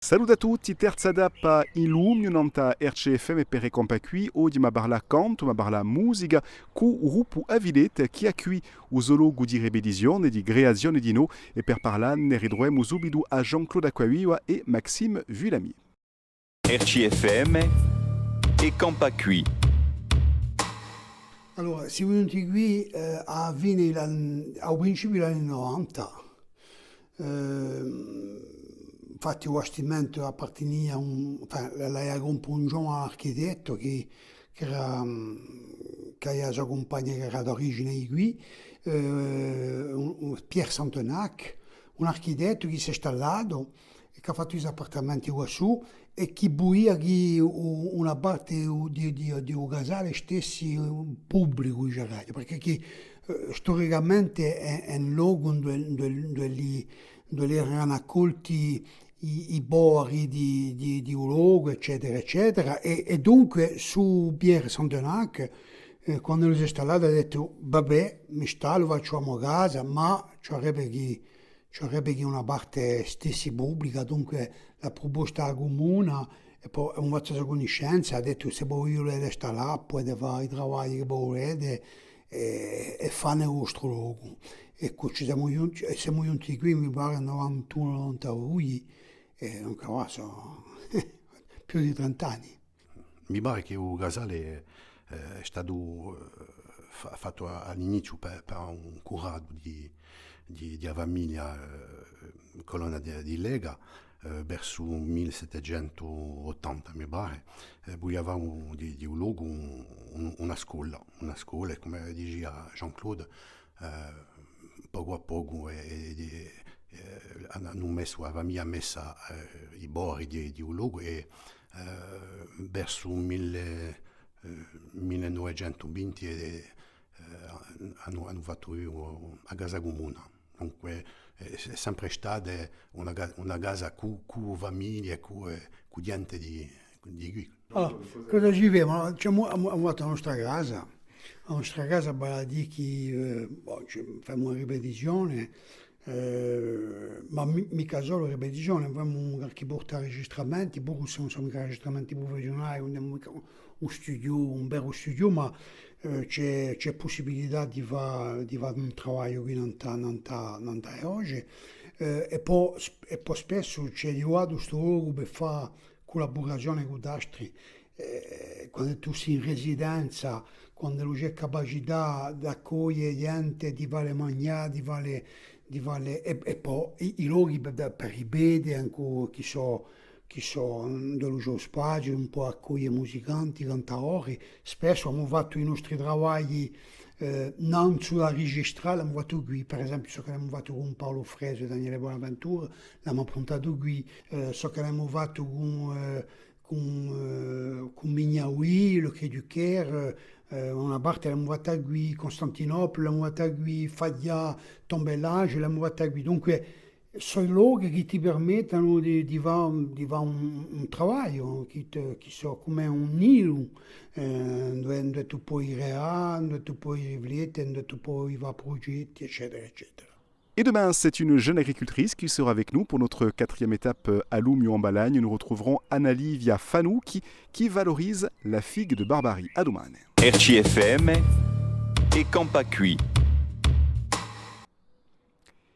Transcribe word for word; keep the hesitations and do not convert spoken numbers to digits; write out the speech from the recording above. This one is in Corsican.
Salute à tutti, terza tappa in Lumiu, nant'à R C F M per È campà quì. Oghje emu à parlà cantu, emu à parlà musica, cù u gruppu Aviletta, chì hè quì u so locu di ripetizione, di creazione dinò, è per parlà ne ritruvemu subitu à Jean-Claude Acquaviva è Maxime Vulami. R C F M, È campà quì. Allora, simu ghjunti quì, eh, à a fine di l'anni, à u principiu di l'anni novanta. Ehm, infatti u bastimentu appartinia à un, enfin, l'avia compru un ghjovanu architettu chì, chì era, mm, chì avia a so cumpagna chì era d'origine di quì, eh, un, un Pierre Santenac, un architettu chì s'hè stallatu è chì hà fattu i so appartamenti quassù è chì vulia chì u-, una parte di u, di, di, di u casale stessi, eh, publicu, diceraghju, perchè chì, eh, storicamente hè, hè un locu induve, induve, induve li, induve eranu accolti i, i boveri di, di, di u locu, eccetera, eccetera. È, è dunque, stu Pierre Santenac, eh, quand'ellu s'hè stallatu, hà dettu: «Vabbè, mi stallu, facciu a mo casa, ma ci vulerebbe chì, ci vulerebbe chì una parte stessi publica», dunque l'hà prupostu à a cumuna, è po avemu fattu a so cunniscenza, hà dettu: «S'è vo vulete stallà, pudete fà i travagli chì vo vulete, è, è fà in u vostru locu.» È cù ci simu ghjunti, è simu ghjunti quì, mi pare, novantunu, novantadui, è dunque, và, sò più di trent'anni. Mi pare chì u casale, eh, hè statu, eh, fa-, fattu à, à l'iniziu per, per un curatu di, di, di a famiglia, eh, Colonna di, di Leca, eh, versu mille settecentu ottanta, mi pare, eh, vulia fà un, di, di u locu un, un, una scola, una scola, è cum'è dicia Jean-Claude, eh, pocu à pocu, eh, eh, eh, anu, anu messu, a famiglia hà messu, eh, i boveri di, di u locu è, eh, versu mille, eh, mille novecentu vinti, eh, eh, anu, anu fattu a casa cumuna. Dunque, eh, hè sempre stata una ca-, una casa cù, cù famiglie, cù, eh, cù ghjente di, di quì. Allora, cosa ci femu? Allora, ci emu, emu, emu fattu a nostra casa. A nostra casa, vale à dì chì, eh, bò, ci, femu una ripetizione, eh, ma mi-, micca solu ripetizione, femu qualchì volta registramenti, puru s'elli ùn sò micca registramenti prufessiunali, ùn hè micca un studio, un veru studio, ma, eh, ci hè, ci hè pussibilità di fà, di fà un travagliu chì nant'à, nant'à, nant'à oghje. Eh, è po, è po spessu ci hè ghjuvatu stu locu per fà cullaburazione cù d'altri. Eh, quandu tù sì in residenza, quand'ellu ci hè capacità d'accoglie ghjente, di falle manghjà, di falle, di falle, è, è po i, i lochi per, per ripete, ancu chì sò, chì sò, induve ci hè u spaziu, un pò accoglie musicanti, cantadori, spessu emu fattu i nostri travagli, eh, nanzu da rigistrà, l'emu fattu quì, per esempiu, ciò chì l'emu fattu cun Paolo Fresu è Daniele Bonaventura, l'emu appruntatu quì, eh, ciò chì l'emu fattu cun, eh, cun, eh, cun Mignaoui, Le Cri du Caire, eh, una parte l'emu fatta quì, Costantinopoli l'emu fatta quì, Fadia, Tombelague l'emu fatta quì. Dunque, sò lochi chì ti permettenu di, di fà, di fà un, un travagliu, chì ti, chì sò cum'è un nidu, eh, induve, induve tù poi creà, induve tù poi riflette, induve tù poi fà prugetti, eccetera, eccetera. Et demain, c'est une jeune agricultrice qui sera avec nous pour notre quatrième étape à Lumiu in Balagna. Nous retrouverons Anna Livia Fanucchi qui valorise la figue de Barbarie. À domani. R C F M, È campà quì.